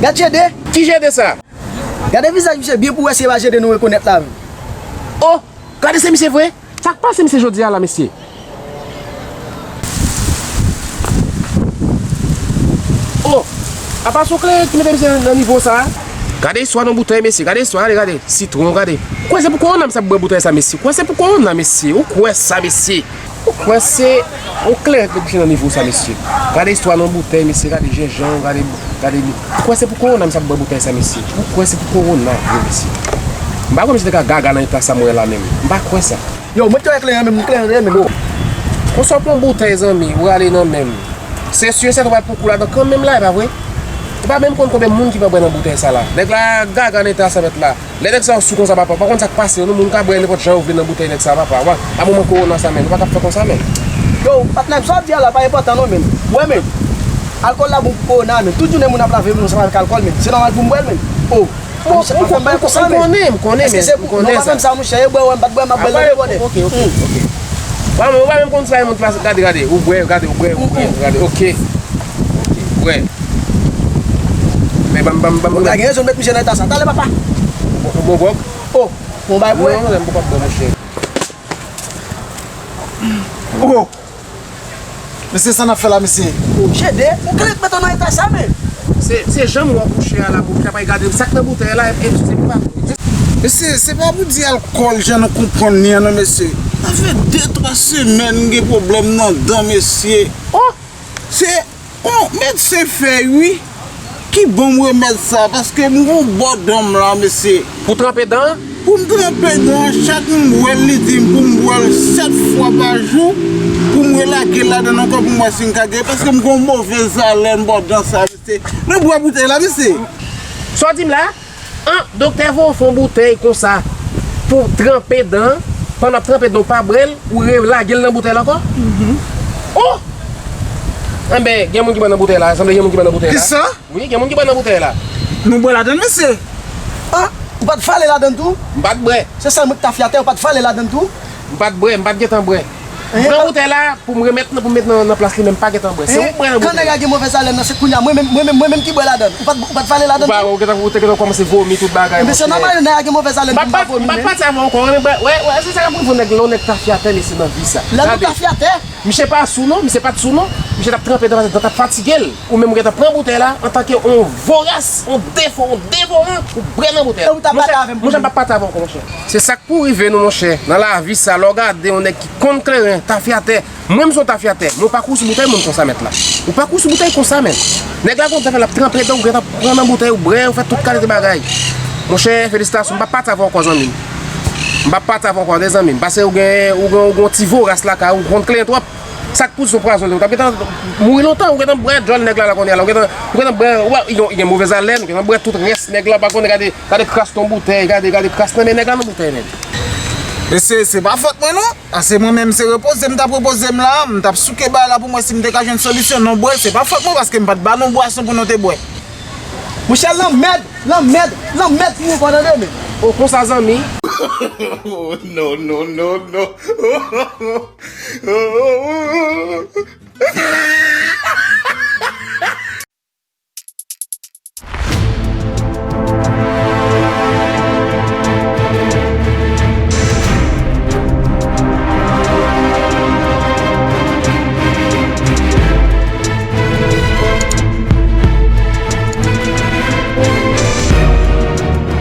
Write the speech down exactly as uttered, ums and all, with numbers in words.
Gad Jede! Ki Jede sa? Gade vizaj misye byen pou wè si e pa Jede nou rekonèt la menm. Oh! Gade se misye vre! Sa k pase misye jodi a la, mesye? Oh! Apa se yon kleren ki mete misye nan nivo sa a? Gade istwa nan boutèy, mesye. Gade istwa, gade, gade. Sitwon, gade. Ou kwè se pou kowona misye ap bwè boutèy sa, mesye? Ou kwè se pou kowona, mesye? Ou kwè sa, mesye? Ou kwè se yon kleren ki mete misye nan nivo sa, mesye? Gade istwa nan boutèy, mesye. Gade jenjanm, gade, gade li. Ou kwè se pou kowona misye ap bwè boutèy sa, mesye? Ou kwè se pou kowona vre, mesye? M pa kwè misye te ka gaga nan eta sa m wè la menm. M pa kwè sa. Yo, mwen te wè kleren menm, kleren menm. Konsa w pran boutèy, zanmi, ou rale nan men m. Se si e sèten w pral pran kou ladan kanmenm la, e pa vre? Ou pa menm konn konbyen moun ki pral bwè nan boutèy sa la. Nèg la gaga nan eta sa mèt la. Lè nèg sa yo sou konsa, papa, ou pa konn sa k pase yo, non, moun ka bwè nenpòt jan yo vle nan boutèy nèg sa, papa. Wa, a moman kowona sa, menn, ou pa t ap fè konsa, menn. Yo, patnè m, sa w ap di a la pa enpòtan, non, menn. Ou wè, menn, alkòl la bon pou kowona, menn. Tout jounen moun ap lave men yo ansanm avèk alkòl, menn. Se nòmal pou m bwè l, menn. Oh. Monchè, pa fè m bagay konsa, men. M konnen, m konnen, men. Èske se pou, non, pa fè m sa, monchè. E bwè, wè, m pa t bwè, m ap bwè l, tande, brother. Ok, ok, ok. Ou pa menm konn sa, moun ki pase, gade, gade. Ou bwè, gade, ou bwè, ou bwè, gade, ok. Ok, bwè. Men ban m, ban m, ban m. Bon, la gen rezon, met misye nan eta sa. Talè, papa. Bon, bon, bon. Oh, bon, bay, bwè. Non, non, m poko ap bwè, monchè. Oh. Mesye, sa n ap fè la, mesye? Oh, Jede, ou kleren k mete w nan eta sa, men. Se, se jan m wè w kouche a la, bouch la pa gade m. Sa k nan boutèy la, e, e, se pa. Mesye, se pa pou di alkòl jan nou konprann li an, non, mesye. Sa fè de, twa semèn m gen pwoblèm nan dan, mesye. Oh! Se yon medsen fè, wi. Ki ban m remèd sa, paske m gon bò dan m la, mesye. Pou tranpe dan an? Pou m tranpe dan an, chak m bwè l, li di m pou m bwè l sèt fwa pa jou, pou m relage l ladan l ankò, pou m wè si m ka geri, paske m gon move zalèn bò dan sa, mesye. Nou bwè boutèy la, mesye. Sa w di m la? An, doktè voye w fè yon boutèy konsa pou w tranpe dan an, pandan w ap tranpe dan an, w pa bwè l, ou relage l nan boutèy la ankò? Oh! Enben, gen moun ki bwè nan boutèy la, sanble gen moun ki bwè nan boutèy la. Kisa? Wi, gen moun ki bwè nan boutèy la. Nou bwè ladann, mesye. Ah, ou pa t fale ladann tou? M pa t bwè. Se sèl mwen ki t afyatè, ou pa t fale ladann tou? M pa t bwè, m pa t gentan bwè. Pran boutèy la pou m remèt nan, pou m met nan, nan plas li, men m pa gentan bwè. Se ou k bwè nan boutèy la. Kan nèg la gen movèz alèn nan, se kounye a mwen menm, mwen menm, mwen menm ki bwè ladann. Ou pa t, ou pa t vale ladann tou? Ou pa, ou gentan, ou te gentan kòmanse vomi tout bagay, monchè. Enben se nòmal, nèg la gen movèz alèn pou m pa vomi, men. M p ap pati avè w ankò, men, wè, wè, se sa k ap rive yon nèg, lè yon nèg tafyatè, mesye, nan vi sa. Lè nou tafyatè? Misye pa sou non, misye pa t sou non. Misye t ap tranpe dan, dan t ap fatige l. Ou menm ou gentan pran boutèy la, antanke yon voras, yon defo, yon devoran, ou bwè nan boutèy la. E ou t ap pale avè m pou li? Monchè, monchè, m p ap pati avè w ankò, monchè. Se sa k pou rive nou, monchè. Nan lavi sa, lè w gade yon nèg ki konn kleren, tafyatè, mwen, m se yon tafyatè, men w pa kouri sou boutèy moun konsa, mèt la. Ou pa kouri sou boutèy konsa, men. Nèg la gon tan fè l ap tranpe dan, ou gentan pran nan boutèy, ou bwè, ou fè tout kalite bagay. Monchè, felisitasyon, m p ap pati avè w ankò, zanmi m. M p ap pati avè w ankò, de zanmi m. Paske ou gen, ou gen, ou gen yon ti voras lakay ou, ou konn kleren twòp. Sa k pou di se yon pwazon li ye, ou t ap gentan mouri lontan, ou gentan bwè djòl nèg la la kounye a la, ou gentan, ou gentan bwè, ou pa, li gen, li gen movèz alèn, ou gentan bwè tout rès nèg la, ou pa konnen, gade, gade kras nan boutèy, gade, gade kras nan men nèg la nan boutèy, nèg. Mesye, se pa fòt mwen non, paske mwen menm se repoze m t ap repoze m la, m t ap souke bagay la pou m wè si m te ka jwenn solisyon, non bwè, se pa fòt mwen paske m pa t ba nou bwason pou nou te bwè. Monchè, lanmèd, lanmèd, lanmèd pou ou, pa tande, men. O, konsa, zanmi. Oh, no, no, no, no.